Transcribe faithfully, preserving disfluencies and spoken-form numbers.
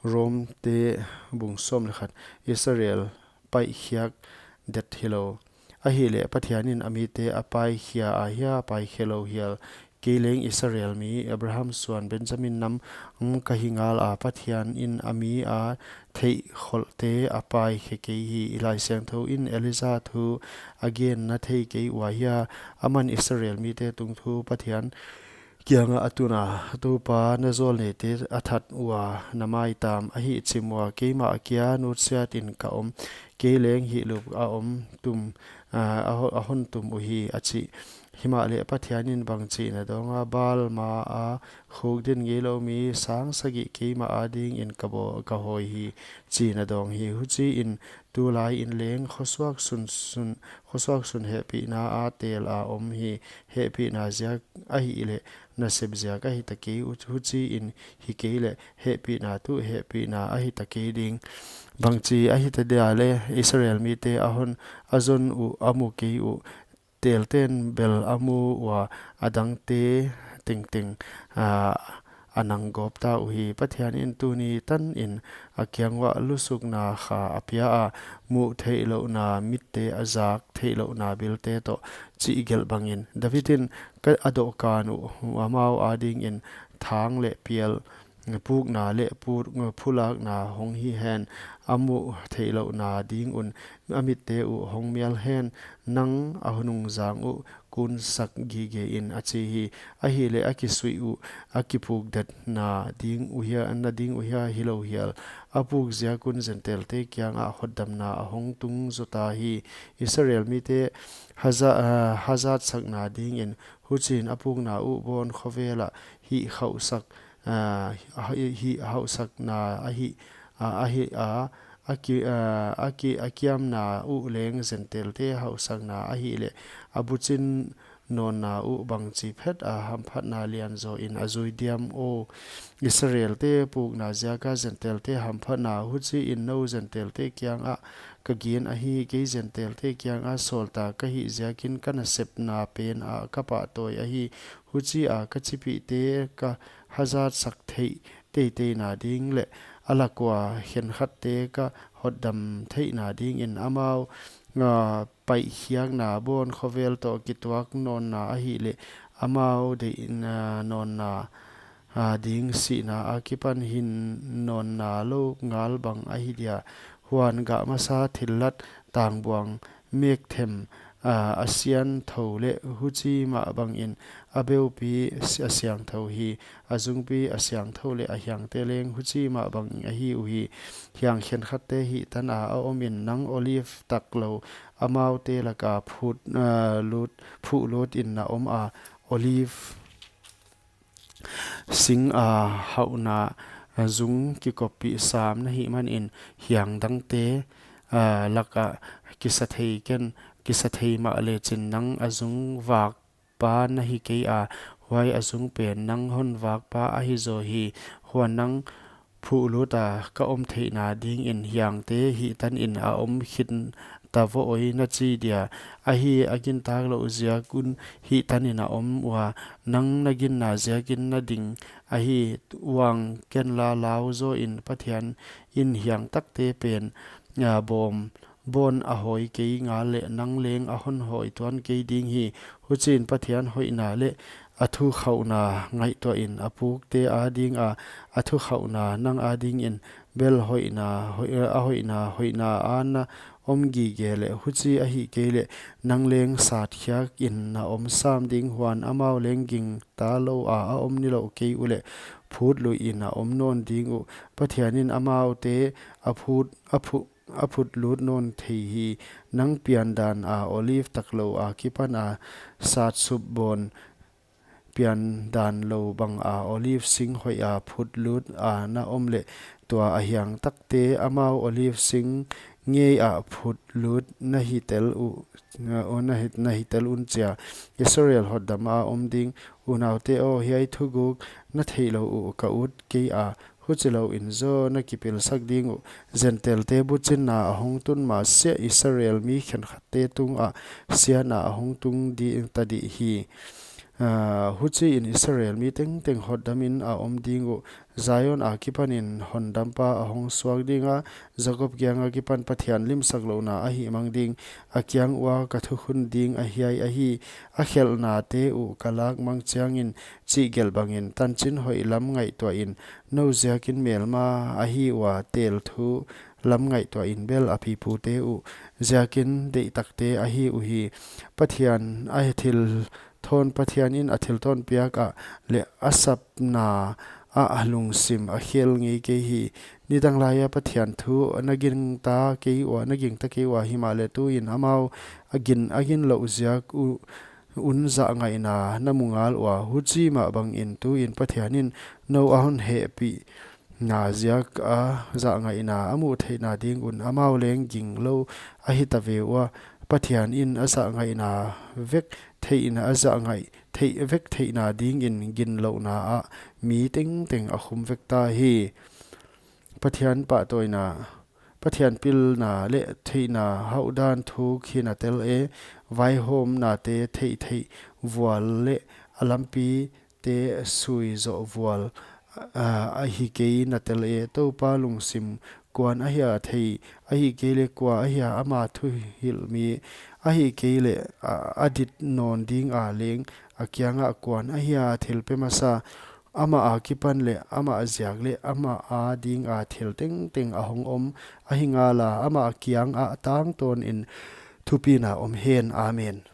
Rom te bung sawm leh khat. Israel paihkhiak det hilou. Ahihleh Pathianin a mite a paikhia ahia, paikhe lou hial? Kei leng Israel mi, Abraham suan, Benjamin nam, mm, ka hi ngal a, Pathianin a mi a theihkholhte a paikhe kei hi. I Laisiangthou in Elijah thu a gen na thei kei ua hia? Aman Israel mite tungthu Pathian kiangah a tun a, Toupa, na zawlneite a that ua na maitam a hihchim ua, keimah kia nutsiatin ka om, kei leng hihlup a om tum, a, a ho-, a hon tum uhi, a chi. Himahleh Pathianin bangchi na dawng a, Baal ma a khukdin ngeilou mi sang sagih keimah adingin ka baw-, ka hawi hi, chi na dawng hi. Huchiin tulai in leng khosuak sunsun, khosuak sun hehpihna a tel a om hi. Hehpihna ziak ahihleh nasep ziak ahi ta kei uh, huchiin hi kei leh hehpihna tuh hehpihna ahi ta kei ding. Bangchi ahi ta dia leh Israel mite a hon, a zon uh, a mu kei uh, telten bel a mu ua, a dangte tengteng, a, a nang gawp ta uhi. Pathianin tuni tanin a kiang uah lusukna kha a pia a, muh theihlouhna mitte a zak theihlouhna bilte toh, chih gelh bangin. David in ka a dohkan uh, amau adingin thang leh pial, pukna leh pu-, phulakna hong hi hen, a muh theihlouhna ding un a mitte uh hong mial hen, nang a nungzang uh kunsak gige in, a chi hi. Ahihleh a kisuih uh, a kipukdetna ding uh hia, na ding uh hia hilou hial? A puk ziak un Gentile te kiangah hotdamna a hong tung zo ta hi. Israel mite haza-, ah, hazatsakna dingin, huchiin a pukna uh Bawn khovel ah hih khauhsak, ah, hih, hih hauhsakna ahi, ah, ahi a, a ki-, ah, a ki-, a kiamna uh leng Gentile te hauhsakna ahihleh, a buchin nawnna uh bangchi phet a hamphatna lian zaw in a zui diam aw? Israel te pukna ziaka Gentile te hamphatna, huchiin nou Gentile te kiangah ka gen ahi, kei Gentile te kiangah sawltak ka hih ziakin ka nasepna pen ah ka pahtawi ahi. Huchia ka chipihte ka hazatsak theih teiteina ding leh a lak ua khenkhatte ka hotdam theihna dingin amau, ah, paihkhiakna Bawn khovel toh kituak nawnna ahihleh amau deihna nawnna, ah, ding sihna akipan hin nawnna lou ngal bang ahi dia. Huan gah masa thillat tangbuang mekthem, ah, a siangthou leh huchi mah bangin a beupi si-, a siangthou hi, a zungpi a siangthou leh a hiangte leng huchi mah bang ahi uhi. Hiang khenkhatte hihtan a a omin nang olive taklou amaute laka phut, ah, lut, phuh lut in na om a, olive sing a hauhna, ah, zung kikoppih sam na hih manin hiang dangte, ah, laka kisathei ken, kisathei mah lechin nang a zung vak pa na hi kei a, huai a zung pen nang hon vak pa ahi zaw hi. Huan nang phuh lut a ka om theihna dingin hiangte hihtan in a om khit ta vo oi na chi dia. Ahi, a gintak louh ziak un hihtan in a om ua, nang na ginna ziakin na ding ahi. Uang ken la lau zaw in Pathianin hiang takte pen, ah, bawm Bawn a hawi kei ngal leh nang leng a hon hawi tuan kei ding hi. Huchiin Pathian hoihna leh a thukhauhna ngaihtuahin a pukte adinga a thukhauhna nang adingin bel hoihna, hoi-, a hoihna, hoihna a na om gige leh huchi ahih kei leh nang leng satkhiakin na om sam ding. Huan amau leng gingta lou a a om nilouh kei uleh phut luihin a om nawn ding uh. Pathianin amaute a phut, a phu-, a phut lut nawn thei hi. Nang piandan a olive taklou akipan a satsup bawn piandan lou bang a olive sing hoih a phut lut a na om leh tua a hiang takte amau olive sing ngei a phut lut na hi tel uh, na, na hi, na hi tel un chia. Israel hotdam a om ding unaute aw, hiai thuguk na theihlouh uh ka ut kei a, huchilouin zaw na kipilsak ding uh. Gentile te buchinna a hong tun masiah Israel mi khenkhatte tungah siatna a hong tung ding ta dih hi. Huchiin Israel mi tengteng hotdamin a om ding uh. Zion akipanin hondampa a hong suak dinga, Jakob kiang akipan Pathian limsaklouhna a hihmang ding. A kiang ua ka thukhun ding a hiai ahi. A khelhnate uh ka lak mang chiangin, chihgelh bangin tanchin hoih lam ngaihtuahin. Nou ziakin melma ahi ua, tel thu lam ngaihtuahin bel a pipute uh ziakin deihtakte ahi uhi. Pathian a thil thawn, Pathianin a thilthawn piak ah leh a sapna ah a lungsim a khel ngei kei hi. Nidang laia Pathian thu na gingta kei ua, na gingta kei ua, himahleh tuin amau a gin, a ginlouh ziak uh un zahngaihna na mu ngal ua. Huchi mah bangin tuin Pathianin nou a hon hehpihna ziak a zahngaihna a muh theihna ding un amau leng ginglou ahi ta ve ua. Pathianin a zahngaihna vek theihna, a zahngaih theih vek theihna dingin ginlouhna ah mi tengteng a khum vek ta hi. Pathian pahtawina, Pathian pilna leh theihna hauhdan thuk hi na tel e. Vaihawmnate theih theih vual leh a lampite sui zoh vual, ah, ahi kei na tel e. Toupa lungsim kuan ahia thei, ahihkeileh kua ahia ama thuhilhmi, ahihkeileh, ah, a dit nawn dinga leng a kiangah kuan ahia thil pe masa. Amah akipan leh amah ziak leh amah adinga thil tengteng a hong om ahi ngala, amah kiangah tangtawnin thupina om hen. Amen.